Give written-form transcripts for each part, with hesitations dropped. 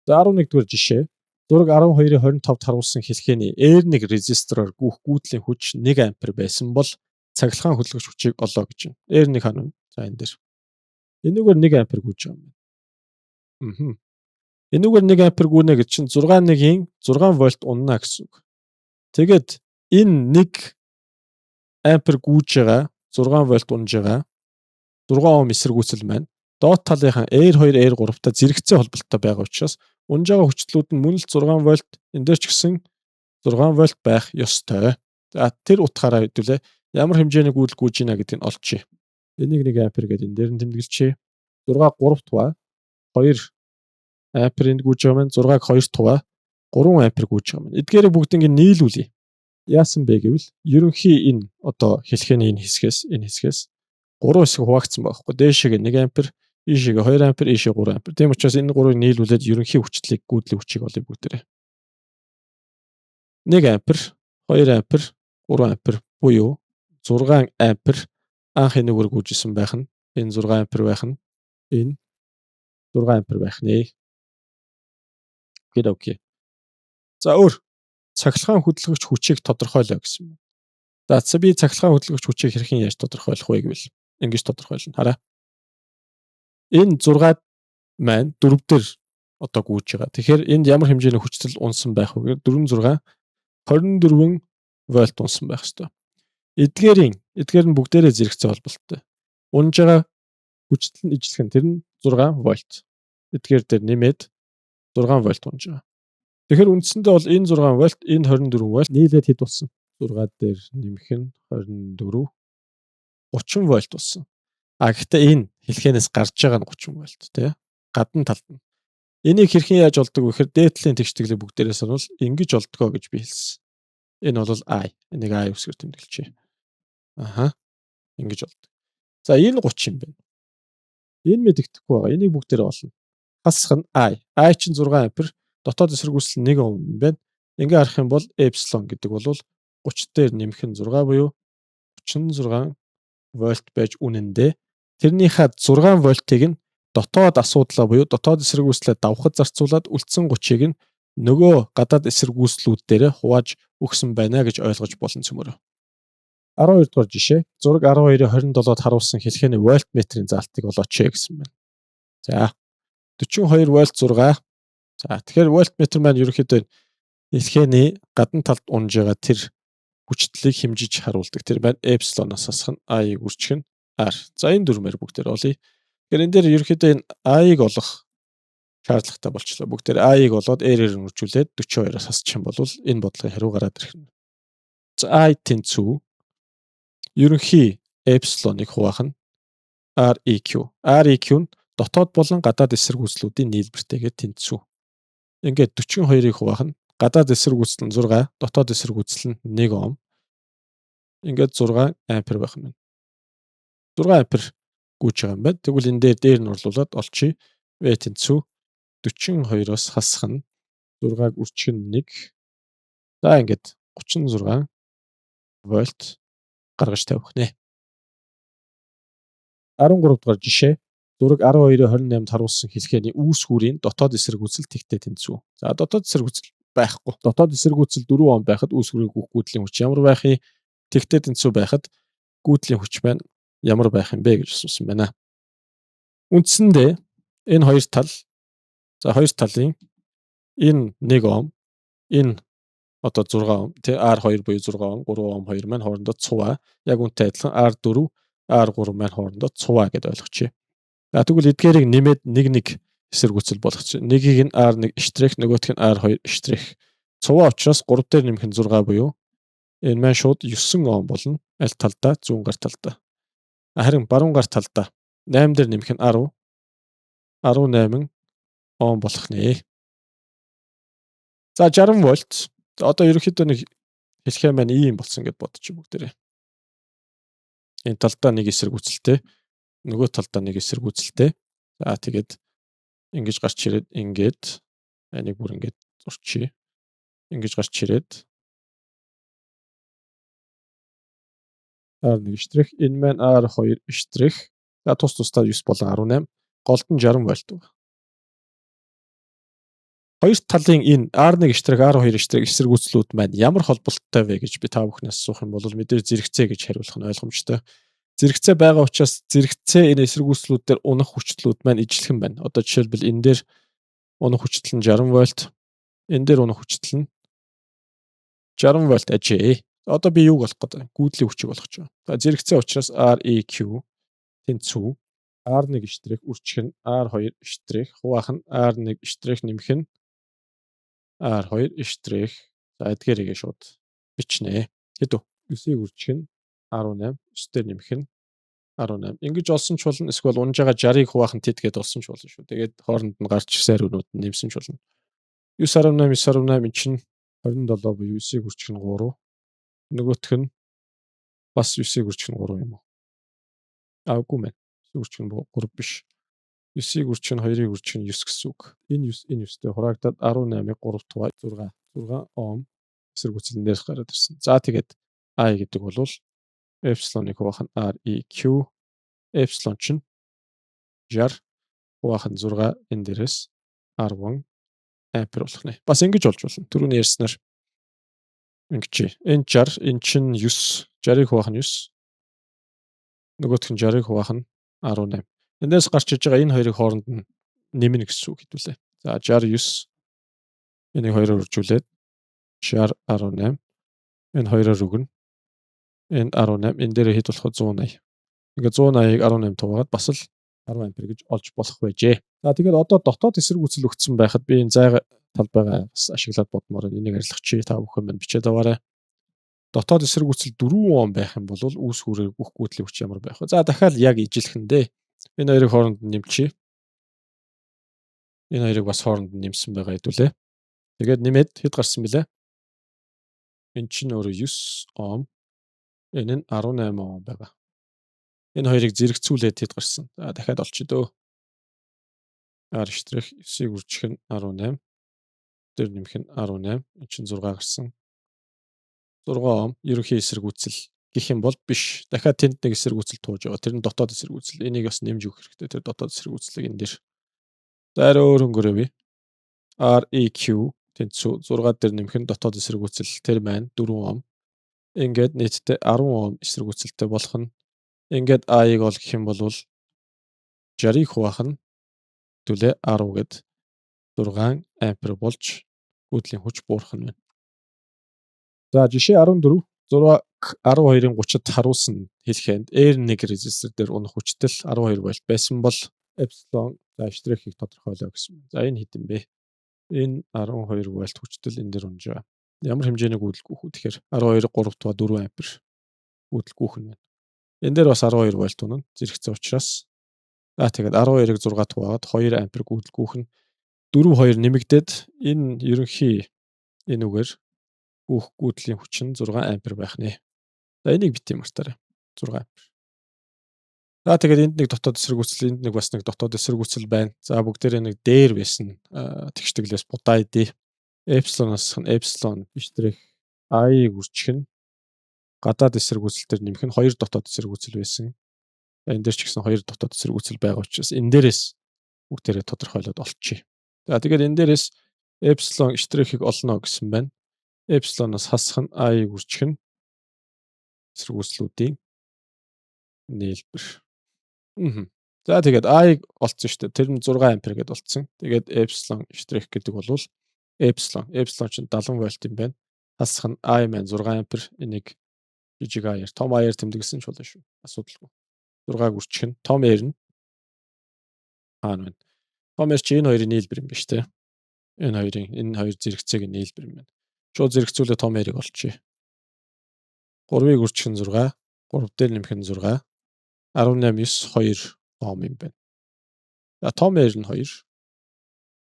За 11 дугаар жишээ. Зураг 12-ийн 25-д харуулсан хэлхээний R1 резистороор гүйх гүйдлийн хүч 1 ампер байсан бол цахилгаан хөдөлгөгч хүчийг олоо гэж байна. R1 хаана вэ? За энэ дээр. Энүүгээр 1 ампер гүйж байгаа юм байна. Энүүгээр 1 ампер гүйнэ гэж чинь 6.1-ийн 6 вольт унана гэсэн үг. Тэгээд энэ 1 ампер гүйж байгаа 6 вольт унж байгаа 6 ом эсэргүүцэл маань доод талынхаа R2 R3-тай зэрэгцээ холболттой байгаа учраас унж байгаа хүчлүүд нь мөн л 6 вольт, энэ дээр ч гэсэн 6 вольт байх ёстой. За тэр утгаараа хэдүүлээ ямар хэмжээний гүйдэл гүйж ийна гэдгийг олчихъя. Энийг 1 ампер гэдэг энэ дээр нь тэмдэглэчихье. 6 3 тугаа 2 ампер энд гүйж байгаа маань 6-г 2 тугаа 3 ампер гүйж байгаа маань. Эдгээрээ бүгднийг нийлүүлье. Яасан бэ гэвэл ерөнхий энэ одоо хэлхээний энэ хэсгээс 3 хэсэг хуваагдсан байгаа хгүй. Дээшээ 1 ампер, ийшээгээ 2 ампер, ийшээ 3 ампер. Тийм учраас энэ гурвыг нийлүүлээд ерөнхий хүчлийг, гүйдлийн хүчийг олъё бүгдээрээ. 1 ампер, 2 ампер, 3 ампер буюу 6 ампер анх энэгээр гүйжсэн байх нь, энэ 6 ампер байх нь, энэ 6 ампер байх нэ. Окей. За өөр цахилгаан хөдөлгөгч хүчийг тодорхойлоо гэсэн байна. За би цахилгаан хөдөлгөгч хүчийг хэрхэн яаж тодорхойлох вэ гэвэл ингэж тодорхойлно. Хараа. Энэ 6 маань 4 дээр одоо гүйж байгаа. Тэгэхээр энд ямар хэмжээний хүчтэл унсан байх вэ гэхээр 4 6 24 вольт унсан байх хэвээр. Эдгээр нь бүгдээрээ зэрэгцээ холболттой. Унж байгаа хүчтэл нь ижилхэн, тэр нь 6 вольт. Эдгээр дээр нэмээд 6 вольт унж байгаа. Тэгэхээр үндсэндээ бол энэ 6 вольт, энэ 24 вольт нийлээд хэд болсон? 6 дээр нэмэх нь 24, 30 вольт болсон. А гэхдээ энэ хэлхээнээс гарч байгаа нь 30 вольт, тий. Гадна талд нь. Энийг хэрхэн яаж олдог вэ гэхээр дээд талын тэгш тэглийг бүгдээрээ сануул ингэж олдгоо гэж би хэлсэн. Энэ бол I. Энийг I үсгээр тэмдэглэжээ. Аха. Ингэж олдог. За энэ 30 юм байна. Энэ мэдэгдэхгүй байгаа. Энийг бүгдээрээ олно. Хасах нь I. I чинь 6 ампер, дотоод эсэргүүцэл 1 ом юм байна. Ингээ харах юм бол эпсилон гэдэг бол 30 дээр нэмэх нь 6 буюу 36 вольт байж үнэндээ тэрнийхээ 6 вольтыг нь дотоод асуудлаа буюу дотоод эсэргүүцлээ давхад зарцуулаад үлдсэн 30-ыг нь нөгөө гадаад эсэргүүцлүүд дээр хувааж өгсөн байна гэж ойлгож болно цөмөрөө. 12 дугаар жишээ. Зураг 12-ийн 27-д харуулсан хэлхээний вольтметрийн заалтыг олооч гэсэн байна. За 42 вольт 6. За тэгэхээр вольтметр маань ерөнхийдөө хэлхээний гадна талд унж байгаа тэр хүчтлийг хэмжиж харуулдаг. Тэр маань эпсилоноос хасах нь I-г үржих нь R. За энэ дүрмээр бүгдээр олъё. Тэгэхээр энэ дээр ерөнхийдөө энэ I-г олох шаардлагатай болчлоо. Бүгдээр I-г олоод R-ээр нь үржүүлээд 42-оос хасчих юм бол энэ бодлогын хариу гараад ирэх нь. За I тэнцүү ерөнхий эпсилоныг хуваах нь REQ. REQ нь дотоод болон гадаад эсэргүүцлүүдийн нийлбэртэйгээ тэнцүү. Ингээд 42-ыг хуваах нь гадаад эсэргүүцэл нь 6, дотоод эсэргүүцэл нь 1 ом. Ингээд 6 ампер байх юм байна. 6 ампер гүйж байгаа юм байна. Тэгвэл энэ дээр нь орлуулад олчихъя. V тэнцүү 42-оос хасах нь 6-аг үржих нь 1. За ингээд 36 вольт гаргаж тавих нэ. 13 дугаар жишээ. Зураг 12-28-д харуулсан хэлхээний үүсгүүрийн дотоод эсэргүүцэл тэгтэй тэнцүү. За дотоод эсэргүүцэл байхгүй. Дотоод эсэргүүцэл 4 ом байхад үүсгүүрийн гүйх гүйдлийн хүч ямар байх юм? Тэгтэй тэнцүү байхад гүйдлийн хүч маань ямар байх юм бэ гэж асуусан байна. Үндсэндээ энэ хоёр тал, за хоёр талын энэ 1 ом, энэ одоо 6 ом тий, R2 буюу 6 ом, 3 ом 2 маань хоорондоо цуваа. Яг үүнтэй адилхан R4 R3 маань хоорондоо цуваа гэдээ ойлгочихъя. За тэгвэл эдгээрийг нэмээд 1 1 эсэргүүцэл болгочих. Нэгийг нь R1 штрих, нөгөөх нь R2 штрих. Цуваа учраас 3 дээр нэмэх нь 6 буюу энэ маань шууд 9 ом болно. Аль талдаа? Зүүн гар талдаа. Харин баруун гар талдаа 8 дээр нэмэх нь 10 18 ом болох нэ. За 60 вольт. Одоо ерөнхийдөө нэг хэлхээ маань ийм болсон гэд бодчих бүгдээрээ. Энэ талдаа нэг эсэргүүцэлтэй, нөгөө талдаа нэг эсэргүүцэлтэй. За тэгээд ингэж гарч ирээд ингээд энийг бүр ингээд зурчия. Ингэж гарч ирээд R1 штрих, энэ маань R2 штрих. За тус тусдаа 9 болон 18, голд нь 60 вольт байна. Хоёр талын энэ R1 штрих, R2 штрих эсэргүүцлүүд маань ямар холболттой вэ гэж би та бүхнээс асуух юм бол мэдээж зэрэгцээ гэж хариулах нь ойлгомжтой. Зэрэгцээ байгаа учраас зэрэгцээ энэ эсэргүүцлүүд дээр унах хүчтлүүд маань ижилхэн байна. Одоо жишээлбэл, энэ дээр унах хүчтэл нь 60 вольт, энэ дээр унах хүчтэл нь 60 вольт ажээ. Одоо би юуг олох гэдэг? Гүйдлийн хүчийг олох гэж байна. За, зэрэгцээ учраас REQ тэнцүү R1 штрих үржих нь R2 штрих хуваах нь R1 штрих нэмэх нь R2 штрих. За, эдгээрийгээ шууд бичнэ. Хэд вэ? 9-ийг үржих нь 18, 9 дээр нэмэх нь 18. Ингэж олсон ч болно. Эсвэл унж байгаа 60-ыг хуваах нь тэд гээд олсон ч болно шүү. Тэгээд хооронд нь гарч ирсэн хариунууд нь нэмсэн ч болно. 9.18, 9.18, эн чинь 27 буюу 9-ийг үржих нь 3. Нөгөөх нь бас 9-ийг үржих нь 3 юм уу? Аа, үгүй мэн. 9-ийг үржих нь 3 биш. 9-ийг үржих нь 2-ыг үржих нь 9 гэсэн үг. Энэ 9, энэ 9-тэй хураагдаад 18-ыг 3 хуваа 6, 6 ом эсэргүүцэл дээрс гараад ирсэн. За, тэгээд I гэдэг бол эпсилоныг хуваах нь R E Q, эпсилон чинь 60 хуваах нь 6, энэ дээрээс 10 ампер болох нэ. Бас ингэж болж болно. Түрүүний ярьснаар ингэж. Энэ 60, энэ чинь 9, 60-ыг хуваах нь 9. Нөгөөх нь 60-ыг хуваах нь 18. Эндээс гарч иж байгаа энэ хоёрыг хооронд нь нэмнэ гэсэн үг хэдүүлээ. За, 69, энийг хоёроор үржүүлээд 60 18, энэ хоёроор өгнө. Энэ 18, энэ дээр хэд болох вэ? 180. Ингээд 180-ыг 18 хуваагаад бас л 10 ампер гэж олж болох байжээ. За, тэгээд одоо дотоод эсэргүүцэл өгсөн байхад би энэ зайг талбайгаа бас ашиглаад бодмоор байна. Энийг арилгачих. Та бүхэн мань бичээд аваарай. Дотоод эсэргүүцэл 4 ом байх юм бол үүс хүрээ бүх гүйдлийн хүч ямар байх вэ? За, дахиад яг ижилхэн дээ. Энэ хоёрыг хооронд нь нэмчихье. Энэ хоёрыг бас хооронд нь нэмсэн байгаа хэдүүлээ. Тэгээд нэмээд хэд гарсан бэлээ? Энэ чинь өөрөө 9 ом. Энэ нь 18 ом байгаа. Энэ хоёрыг зэрэгцүүлээд хэд гарсан? За, дахиад олчих дөө. R штрих 9-ийг үржих нь 18. Дээр нэмэх нь 18. Энэ чинь 6 гарсан. 6 ом ерөнхий эсэргүүцэл гэх юм бол биш. Дахиад тэнд нэг эсэргүүцэл тууж байгаа. Тэр нь дотоод эсэргүүцэл. Энийг бас нэмж өгөх хэрэгтэй. Тэр дотоод эсэргүүцлийг энэ дээр. За, арай өөр өнгөөр явъя. REQ тэнцүү 6 дээр нэмэх нь дотоод эсэргүүцэл, тэр маань 4 ом. Ингээд нийтдээ 10 ом эсэргүүцэлтэй болох нь, ингээд I-ыг ол гэх юм бол 60-ыг хуваах нь төлөө 10 гэд 6 ампер болж гүйдлийн хүч буурах нь байна. За, жишээ 14. Зураг 12-ын 30-д харуулсан хэлхэнд R1 резистор дээр унах хүчтэл 12 вольт байсан бол эпсилон, за, штрихийг тодорхойлоо гэсэн. За, энэ хэд юм бэ? Энэ 12 вольт хүчтэл энэ дээр унж байгаа. Ямар хэмжээний гүйдэл гүйх вэ? Тэгэхээр 12 3 туа 4 ампер гүйдэл гүйх нь байна. Энэ дээр бас 12 вольт унана. Зэрэгцээ учраас. За, тэгээд 12-ыг 6 хуваагаад 2 ампер гүйдэл гүйх нь. 4 2 нэмэгдээд энэ ерөнхий энэ үгээр гүйх гүйдлийн хүч нь 6 ампер байх нэ. За, энийг битгий мартаарай. 6 ампер. За, тэгээд энд нэг дотоод эсэргүүцэл, энд нэг бас нэг дотоод эсэргүүцэл байна. За, бүгдээрээ нэг дээр байсан тэгштэглээс будаа дээ. Эпсилоноос нь эпсилон штрих I-г үржих нь гадаад эсэргүүцэл дээр нэмэх нь хоёр дотоод эсэргүүцэл байсан. Энэ дээр ч гэсэн хоёр дотоод эсэргүүцэл байгаа учраас энэ дээрээс бүгдээрээ тодорхойлоод олчихъя. За, тэгээд энэ дээрээс эпсилон штрихийг олно гэсэн байна. Эпсилоноос хасах нь I-г үржих нь эсэргүүцлүүдийн нийлбэр. За, тэгээд I-г олцсон шүү дээ. Тэр нь 6 ампер гэдээ олцсон. Тэгээд эпсилон штрих гэдэг бол эпсилон. Эпсилон чинь 70 вольт юм байна. Хасах нь I маань 6 ампер. Энийг жижиг I-аар, том I-аар тэмдэглэсэн ч болно шүү. Асуудалгүй. 6-аг үржих нь том R нь хаана байна? Том R чи энэ хоёрын нийлбэр юм ба шүү дээ. Энэ хоёрын, энэ хоёр зэрэгцээг нийлбэр юм байна. Шууд зэрэгцүүлээ том R-ыг олчихъя. 3-ыг үржих нь 6, 3 дээр нэмэх нь 6, 18 9 2 ом юм байна. За, том R нь 2.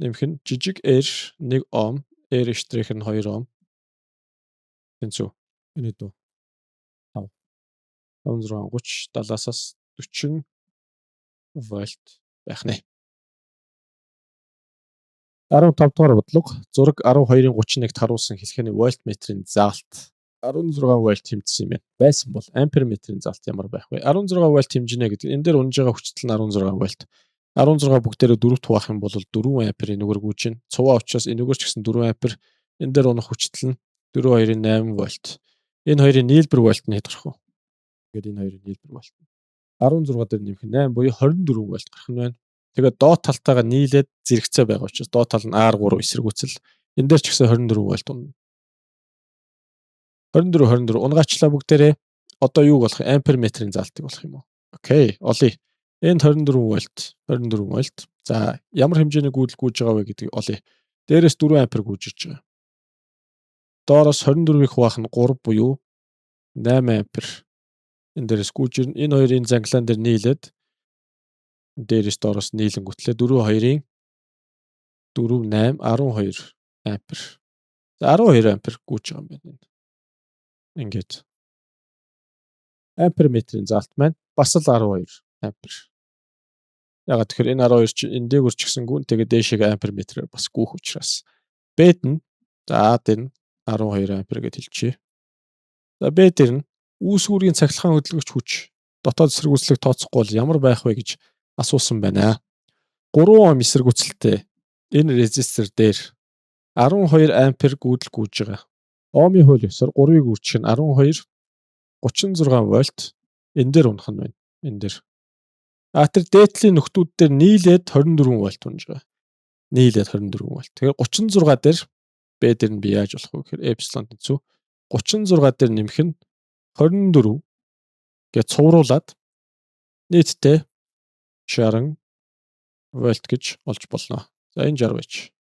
Нэмэх нь жижиг R 1 ом, R штрих нь 2 ом. Тэнцүү. Энэ дүү. 5. 5 6 30, 70-аас 40 вольт байх нэ. 15 дугаар бодлого. Зураг 12-ын 31-т харуулсан хэлхэний вольтметрийн заалт 16 вольт хэмжсэн юм байна. Байсан бол амперметрийн заалт ямар байх вэ? 16 вольт хэмжинэ гэдэг. Энэ дээр унж байгаа хүчтэл нь 16 вольт. 16 бүгдээрээ 4-т хуваах юм бол 4 ампер энэгээр гүйж байна. Цуваа учраас энэгээр ч гэсэн 4 ампер, энэ дээр унах хүчтэл нь 4.2-ын 8 вольт. Энэ хоёрын нийлбэр вольт нь хэд гарах вэ? Тэгээд энэ хоёрын нийлбэр вольт. 16 дээр нэмэх нь 8 буюу 24 вольт гарах нь байна. Тэгээд доод талтайгаа нийлээд зэрэгцээ байгаа учраас доод тал нь R3 эсэргүүцэл. Энэ дээр ч гэсэн 24 вольт унана. 24 24 унгаачлаа бүгдээрээ. Одоо юуг болох, ампер метрийн заалтыг болох юм уу? Окей, олъё. Энд 24 вольт, 24 вольт. За, ямар хэмжээний гүйдэл гүйж байгаа вэ гэдгийг олъё. Дээрээс 4 ампер гүйж ирж байгаа. Доороос 24-ийг хуваах нь 3 буюу 8 ампер. Энэ дээрээс гүйж ирнэ. Энэ хоёрын зангилаан дээр нийлээд, дээрээс доороос нийлэнгүүтлээ 4 2-ын 4 8 12 ампер. За, 12 ампер гүйж байгаа юм байна энэ. Ингээд ампер метрийн заалт маань бас л 12 ампер. Яагаад тэгэхээр энэ 12 чинь энэ дээгүүр ч гэсэн гүн, тэгээд дээшээгээ ампер метрээр бас гүйх учраас. Б нь, за, А дээр нь 12 ампер гэж хэлчихье. За, Б дээр нь үүсвэрийн цахилгаан хөдөлгөгч хүч дотоод эсэргүүцлийг тооцохгүй бол ямар байх вэ гэж асуусан байна. 3 Ом эсэргүүцэлтэй энэ резистор дээр 12 ампер гүйдэл гүйж байгаа. Омын хууль ёсоор 3-ыг үржих нь 12, 36 вольт энэ дээр унах нь байна. Энэ дээр. А тэр дээдлийн нөхдүүд дээр нийлээд 24 вольт унж байгаа. Нийлээд 24 вольт. Тэгэхээр 36 дээр B дээр нь би яаж болох вэ гэхээр эпсилон тэнцүү 36 дээр нэмэх нь 24 гэж цувруулад нийтдээ 60 вольт гэж олж болно. За, энэ 60 байж.